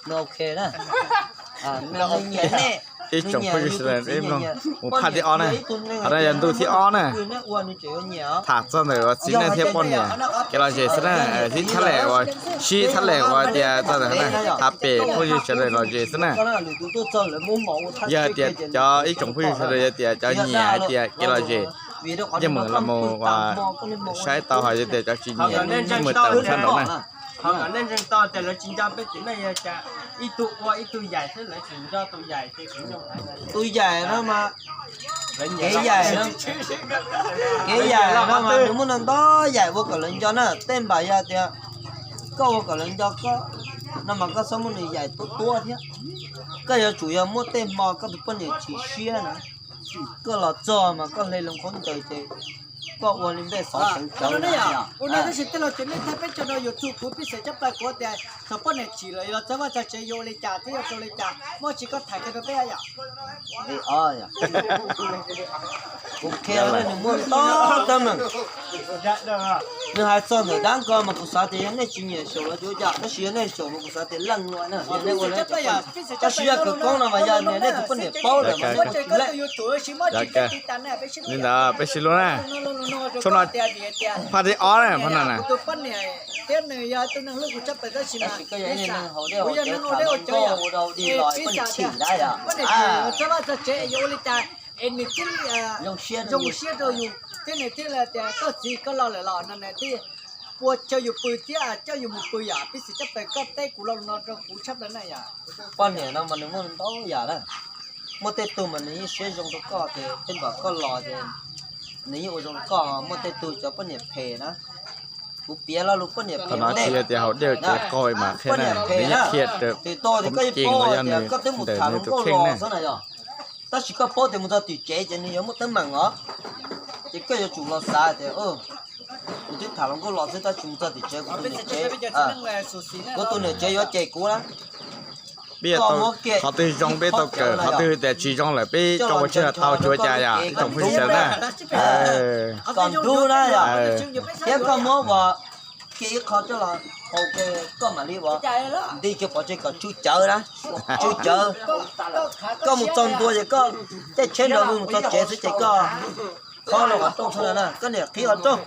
Nws ok na. Ib tsoom phooj ywg sawv daws, mus phaj thib ob na, qhov no yog ntu thib ob na. Tham txog ntawm uas txiv neej thiab poj niam kev lom zem xwb na, thiab thaj lem uas sib thaj lem uas tias txog ntawm na, tham pem phooj ywg sawv daws lom zem xwb na. Yog hais tias cov ib tsoom phooj ywg sawv daws yog tias cov nyiam hais tias kev lom zem, yeej meem los mus uas saib tau, ho yog tias cov tsis nyiam yeej meem tawm sab nraud na. Qhov kom nej ntseeg tau tias lawv tsis nco peb txiv neej yog cas, ib tug ua ib tug yaim xwb, lawv tseem nco tus yaim ces tseem nco. Tus yaim no mas, kev yaim no, kev yaim no mas nws muaj no ntau yaim ua kom lawv nco na. Tej npam yog tias koj ua kom lawv nco koj no mas koj txhob muab nws yaim tuab tuab thiab. Koj yuav tsum yog muaj tej hmo koj tus poj niam chim siab na, koj los txog mas koj hle loo khaub ncaws ces koj ua li npej xov sawv cawv na. Tab sis tej laus cov nej thaij peb tso rau YouTube kuv pib xav cov plaws kuv tias thaum poj niam chim lawm los txawb vaj txawb tsev yuav ua li cas thiab yuav rau li cas, muaj tsis koj tham kiag rau peb yom. Kuv qhia nws muaj ntau teeb meem. Nws hais txog ntawm dab nkoj mas kuv xav tias yog nej tsis nyiam xyaum los tsis ua cas, tab sis yog nej xyaum mas kuv xav tias leej luaj na. Tab sis yog khawv koob no mas yog niam nej tus poj niam paub lawm mas nej tsis leej. Li ntawd peb sib hlub na. Tshuav no phaj thib ob na, phaj no na. Es nws thiaj zoo siab rau yus, thiab nws thiaj li tias koj txiv koj los lawm los no nws thiaj pua caw yus pw thiab coj yus mus pw yom. Peb txiv coj pes koj teb kuv lo lus no rau kuv tshaj plaws na yom. Poj niam no mas nws muaj ntau yam na. Muaj tej tug mas nws yeej siab zoo rau koj ces tej npam koj los ces nws yeej ua zoo rau koj. Muaj tej tug cov poj niam phem na, kuv piav lo lus poj niam phem no tsis yog tias haus dej ces qau mas qhia poj niam na, phem na, qhia rau thaum koj yeej paub tias koj twb mus tham hluas nkauj los xwb na yom. Tab sis koj paub tias mus txog tim tsev ces nws yuav muaj teeb meem os. Ces koj yuav tsum los xav tias kuv twb tham hluas nkauj los xwb tab sis mus txog tim tsev kuv tus niam tsev, kuv tus niam tsev yuav cem kuv na. Peb qhov twg zoo peb tau kawm, qhov twg tias tsis zoo lawm peb tso ua tsis tau, tsis ua cas yom, ib tsoom phooj ywg sawv daws na. Kom ntub na yom. Thiab koj muab ua ke ib qho coj los haus ke, koj mam li ua nti kiag pov tseg kom tsw cawv na, tsw cawv. Koj mus txog ntua ces koj caij tsheb nrog mus txog tsev xwb ces koj qhov los qhov rooj xwb na, koj niam qhib qhov rooj.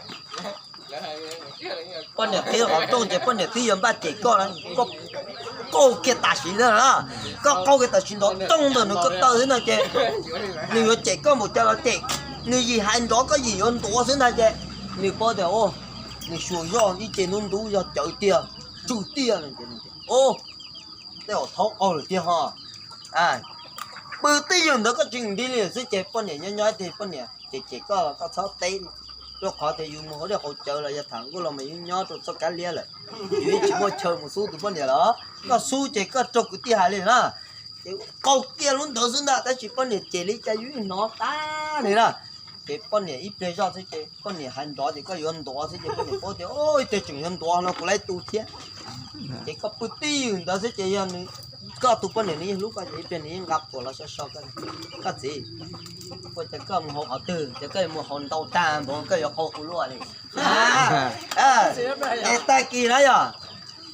Poj niam qhib qhov rooj ces poj niam twb yuav npaj cem koj na, koj qaug kiag tam sim ntawd na, koj qaug kiag tam sim ntov tooj ntawm nws ko taw xwb na ces nws yuav cem koj npaum cas los cem, nws yim hais nrov koj yim yuav ntuav xwb ntag ces nws paub tias nws xyuas zoj ib ce ntub ntub yog cawv tiag, tsw tiag. Tej zaum thaub qaug lawm tiag ho. Pw twj ywm ntawd koj tsis nti li xwb ces poj niam nyob nyob ib teg poj niam cem cem koj los koj txhob teb, rau qhov tias yus mus hauv dej hauv cawv los yog tham nkauj los mas yus nyob rau txoj kab liab lawm, yus yeej tsis muaj chaw mus xub tus poj niam los koj xub ces koj raug kwv tij hais li na. Ces qaug kiag lub ntawd xwb ntag tab sis poj niam cem li cas yus yeej hnov tag li na. Ces poj niam ib pliag zoj xwb ces poj niam hais nrov ces koj yuav ntuav xwb ces poj niam paub tias ib pliag tseem yuav ntuav no kuv lawv tu thiab. Ces koj pw twj ywm ntawd xwb ces yog nws, koj tus poj niam nws yeej hlub koj ces ib pliag nws yeej nqa phuam los so so koj, koj txiv, ua cas koj mus hauv qhov twg ces koj yuav mus hauv ntau tag npaum koj yuav qaug kuv luaj li. Es tag kis na yog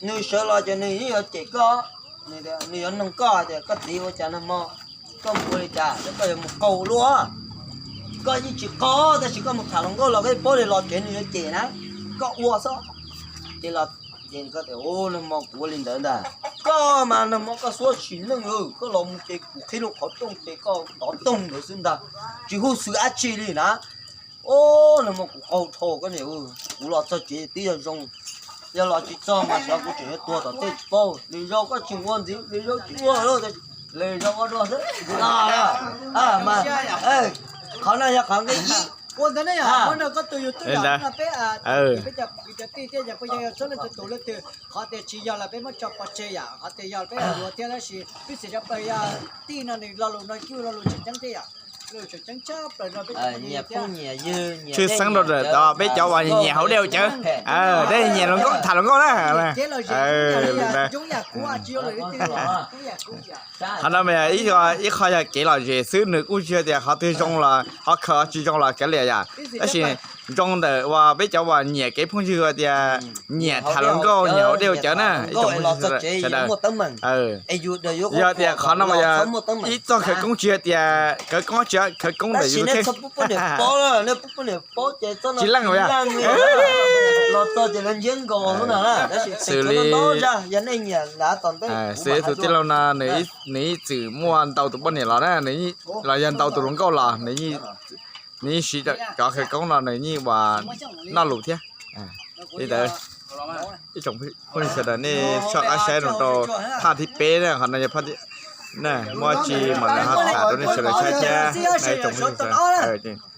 nws sawv los ces nws yeej yuav cem koj, nws yuav nug koj tias koj txiv ua cas nag hmo koj mus ua li cas es koj yuav mus qaug luaj. Koj yeej tsis qaug tab sis koj mus tham hluas nkauj los koj yeej paub li los tsev nws yuav cem na, koj ua xwb. Ces los ces koj tias nag hmo kuv ua li ntawd ntag, koj mas nag hmo koj xuab sim neej, koj los mus ces kuv qhib lub qhov rooj ces koj ntov toog ntawd xwb ntag, tsis huj xwm dab tsi li na. Nag hmo kuv qaug dhau koj niam, kuv los txog tsev twb yog zoo, yog los tsis txog mas xyov kuv tseem yuav tuag tom tej tsis paub. Lwm zaus koj tseem ua ntxiv, lwm zaus tsis ua lawm, lwm zaus ua dua xwb. Qhov no yog qhov nqi ib. Ua ntawd ne yog, ua no koj tus YouTube no peb, peb cov kwv cov tij thiab cov phooj ywg txhua leej txhua tus leej twg qhov tias tsis yog los peb muab tso pov tseg yom, qhov tias yog peb yuav thiab tab sis peb txiv cov plaws yog tij no nws lo lus no kuj lo lus tseem ceeb thiab yom, lo lus tseem ceeb tshaj plaws no peb cov phooj ywg thiab. Tshwj xeeb rau ntawm peb cov uas nyiam hauv dej hauv cawv, dej nyiam hluas nkauj tham hluas nkauj na. Qhov no mas ib qho yog kev lom zem xwb, nws kuj tsis tias qhov twg zoo los qhov khaws tsis zoo los kav liam yom. Tab sis Zoo ntawm uas peb cov uas nyiam kev phooj ywg tias nyiam tham hluas nkauj, nyiam hauv dej hauv cawv na, ib tsoom phooj ywg sawv daws. Yog tias qhov no mas yog ib txoj khawv koob, tsis yog tias khawv koob, tsis khawv koob ntawm YouTube thiab. Tsis leej los yog xws li, xws li tus tij laug no, nws ib txwm muaj ntau tus poj niam los na, los yog ntau tus hluas nkauj los, nws yeej siv cov khawv koob no nws yeej ua noj lus thiab. Li ntawd, ib tsoom phooj ywg sawv daws nej soj qab saib rau phaj thib peb na, qhov no yog phaj, muaj tsi mas lawv ho tham rau nej sawv daws saib thiab na ib tsoom phooj ywg sawv daws.